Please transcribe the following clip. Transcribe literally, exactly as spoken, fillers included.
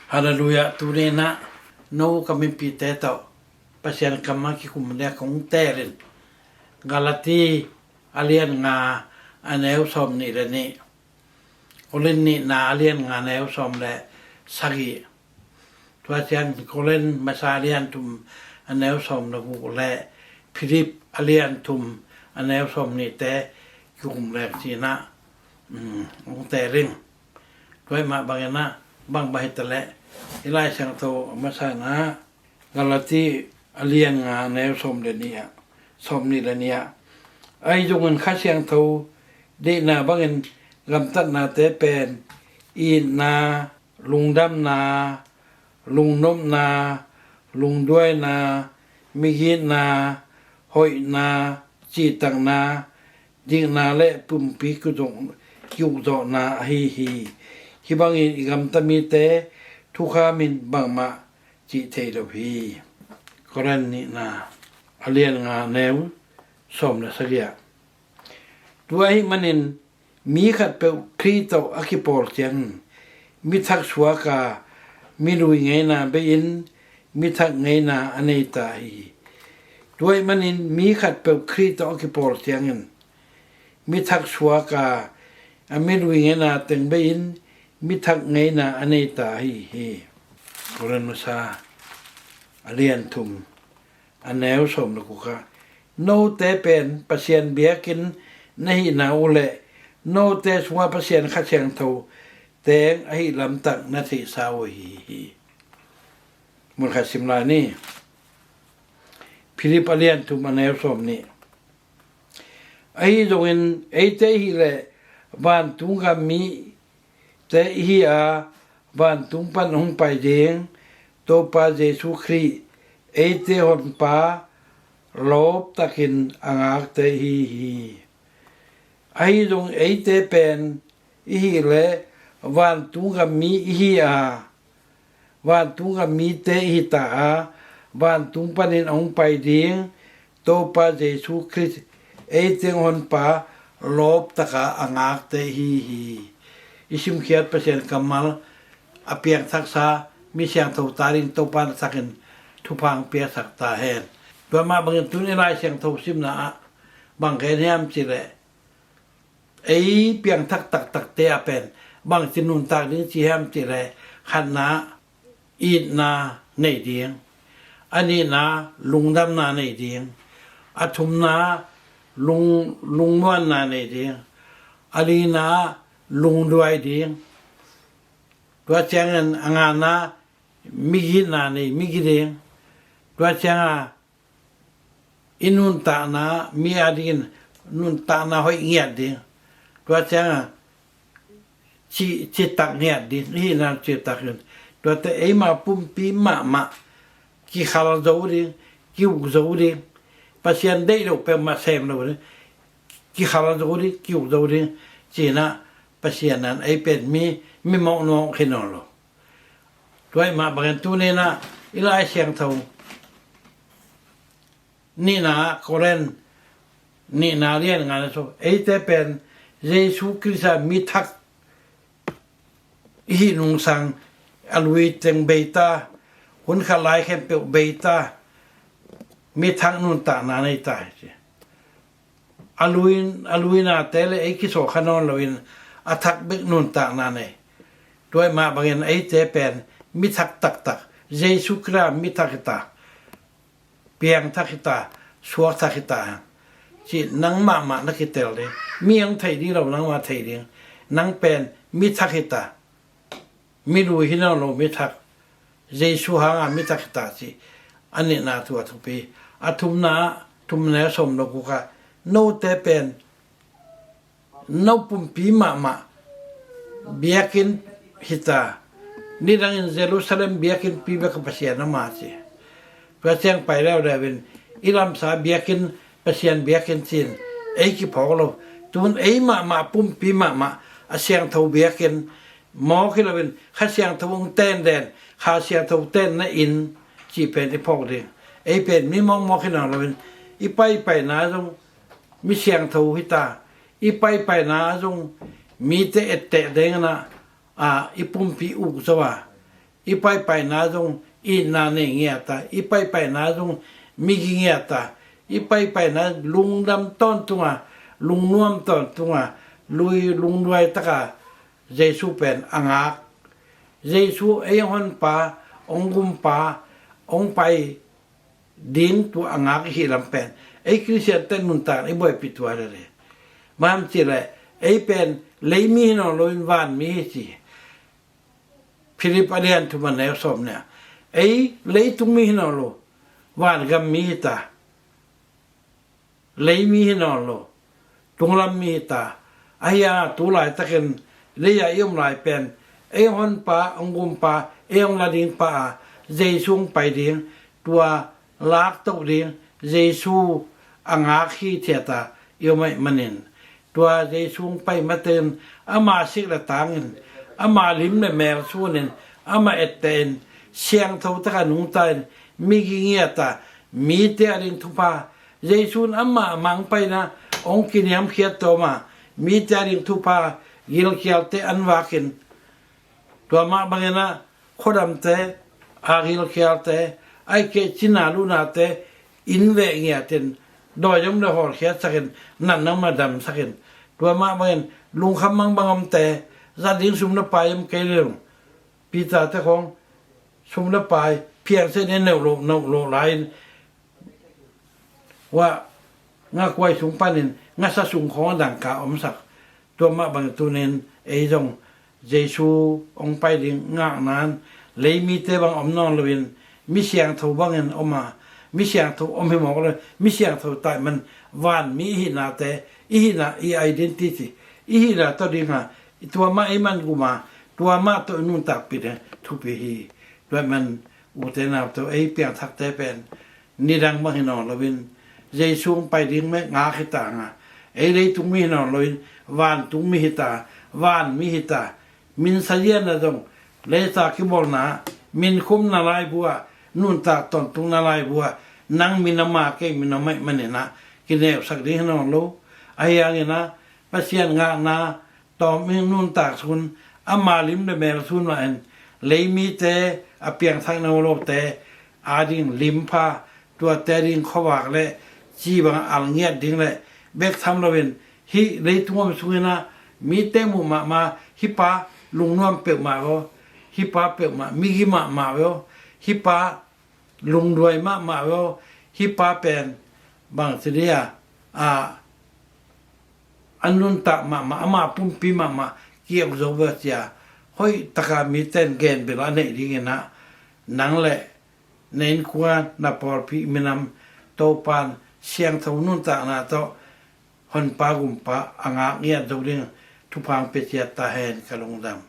Halleluiah. Tuni-in ah no ka mipihte tawh Pasian kammal kikum ding a kong teelin, Galati a lian nga a neu sawm nih le nih, Korin nihna a lian nga a neu sawm le sagih, tua ciang Korin masa a lian thum a neu sawm le guk le Philip a lian thum a neu sawm nihte kikum leng ci-in ah, um, kong teelin. Tua ahih mah bangin ah, bang bang hi ta leh, i Lai Siangtho a masa-in ah, Galati a lian nga a neu sawm le nih ah, sawm nih le nih ah, ahi zongin Kha Siangtho deihna bangin gamtatnate pen itna, lungdamna, lungnopna, lungduaina, migitna, hoihna, cihtakna, dikna le pumpi kizong, kiukzawhna ahi hi. Hih bangin i gamta mite thukham in bangmah cih thei lo hi. Korin nihna a lian nga a neu sawm le sagih ah, tua ahih manin mi khatpeuh Khrih tawh a kipawl ciangin mi thak suak a, mi lui ngeina bei-in mi thak ngeina a nei ta hi. Tua ahih manin mi khatpeuh Khrih tawh a kipawl ciangin mi thak suak a, a mi lui ngeina teng bei-in mi thak ngeina a nei ta hi hi. Korin masa a lian thum a neu sawm le guk ah, note pen Pasian biakinn na hihna uh leh note sungah Pasian Kha Siangtho teng ahih lamtak na theihsa uh hi hi. Mun khat sim lai ni. Philip a lian thum a neu sawm nih. Ahi zongin eite i hih leh vantung gam mite i hi a, vantung pan hong pai ding Topa Jesu Khrih, eite Honpa lawptakin a ngakte i hi hi. Ahi zong eite pen i hih leh vantung gam mi i hi a, vantung gam mite i hi ta a, vantung panin a hong pai ding Topa Jesu Khrih, eite Honpa lawptaka a ngakte i hi hi. I simkhiat Pasian kammal a piangthaksa mi siangtho ta ding Topa na thakin thupha hong piaksak ta hen. Tua mah bangin tuni Lai Siangtho simna ah bang gen hiam cih leh, ei piangthak taktakte a pen bangci nuntak ding ci hiam cih leh, khatna itna nei ding, a nihna lungdamna nei ding, a thumna lung, lungmuanna nei ding, a lina lungduai ding, tua ciangin a ngana migitna nei migi ding, tua cianga i nuntakna mi a dingin nuntakna hoih ngiat ding, tua cianga ci, citak ngiat ding, i hihna citak ding. Tuate eima pumpi mahmah kikhal zo ding, kiuk zo ding, Pasian deih loh peuhmah sem lo ding, kikhal zo ding, kiuk zo ding, ci-in ah Pasian in ei pen mi, mi mawknuak hi nawn lo. Tua ahih mah bangin tuni-in ah i Lai Siangtho nihna, Korin nihna lian nga na so, eite pen Jesu Khrih a mi thak i hih nungsang, a lui teng bei ta, hun khat lai khempeuh bei ta, mi thak nuntakna nei ta hi ci. A lui, a luinate le ei kisawlkha nawn loin a thak bek nuntakna nei. Tua ahih mah bangin eite pen mi thak taktak, Jesu Khrih a mi thak hi ta, piangthak hi ta, suakthak hi ta, ci nang mahmah na kitel ding. Mi hong thei ding lo, nangmah thei ding. Nang pen mi thak hi ta, mi lui hi nawn lo mi thak, Jesu hanga mi thak hi ta ci. A nihna tua thupi. A thumna, thumna sawm lo kuk ah, note pen no pumpi mahmah biakinn hi ta. Nidangin Jerusalem biakinnpi bek a Pasian a ma ci. Tua ciang pai leuleu in i lamsa biakinn, Pasian biakinn ci-in ei kiphawk lo. Tun ei mahmah pumpi mahmah a siangtho biakinn mawk hi loin Kha Siangtho hong ten den, Kha Siangtho tenna inn cih pen i phawk ding. Ei pen mi mawkmawk hi nawn loin i paipaina zong mi siangtho hi ta, i paipaina zong mite etteh dingin ah, a, i pumpi uk zo a, i paipaina zong itna nei ngiat a, i paipaina zong migi ngiat a, i paipaina lungdam tawntung a, lungnuam tawntung a, lui lungduai taka Jesu pen a ngak. Jesu ei hong honpa, hong gumpa, hong pai ding tua a ngak i hih lam pen ei Khristian te nuntak i buaipih tua lele. Bang hang hiam cih leh ei pen leimi hi nawn loin vanmi hi ci. Philip a lian thum a neu sawm nih ah ei leitung mi hi nawn lo, vangam mi hi ta. Leimi hi nawn lo, tunglam mi hi ta. Ahi hang tu laitakin lei ah i om lai pen ei hong honpa, hong gumpa, ei hong la ding pa a Jesu hong pai ding, tua lak toh ding Jesu a ngak hithiat a i om ahih manin, tua Jesu hong pai maten ama sik le tangin, ama lim le mel sunin, ama ettehin, siangtho taka nungta in, migi ngiat a, mite a ding thupha, Jesu in ama a mang paina hong kiniamkhiat tawm a, mite a ding thupha gilkialte an vakin, tua mah bangin ah khuadamte, a gilkialte, ahih kei leh cina lunate inn veh ngiatin, dawi om le hawlkhiatsakin, natna om le damsakin, tua mah bangin lungkham mangbang omte, zat ding sum le pai om kei leh, Peter te khawng sum le pai phiangse ne neuh loh, neuh loh lai-in, hua ngakuai sung panin ngasa sung khawng a dangka omsak. Tua mah bangin tunin ei zong Jesu hong pai ding ngakna in leimite bang om nawn loin, mi siangtho bangin om a, mi siangtho om hi mawk lo, mi siangtho ta ahih man vanmi i hihnate, i hihna, i identity, i hihna tawh ding a, tua mah ei man gum a, tua mah tawh i nuntakpih ding thupi hi. Tua ahih man ute naute, ei piangthakte pen nidang bang hi nawn loin, Jesu hong pai ding mek ngak hi ta a, ei leitung mi hi nawn loin, vantung mi hi ta, vanmi hi ta. Min sazianna zong, leisa kibawlna, min khumna laibu ah, nuntak tawntungna laibu ah, nang min om a, kei min om ahih manin ah kineusak ding hi nawn lo. Ahi hangin ah Pasian ngakna tawm in nuntak sun, ama lim le mel sun mah in, leimite, a piangthak nawn lote a ding limpha, tuate a ding khuavak le ci bang a al ngiat ding le bek tham loin, hih leitung om sungin ah mite muh mahmah, hih pa lungnuam peuhmah ve aw, hih pa peuhmah migi mahmah ve aw, hih pa lungduai mahmah ve aw, hih pa pen bangci dia, a, a nuntak mahmah, ama pumpi mahmah kiok zo ve aw, cia hoih taka mite in gen bel a neih dingin ah, nang le na innkuan, na pawlpi, minam, Topan siangtho nuntakna tawh honpa gumpa a ngak ngiat zo ding thupha hong pia ciat ta hen. Ka lungdam.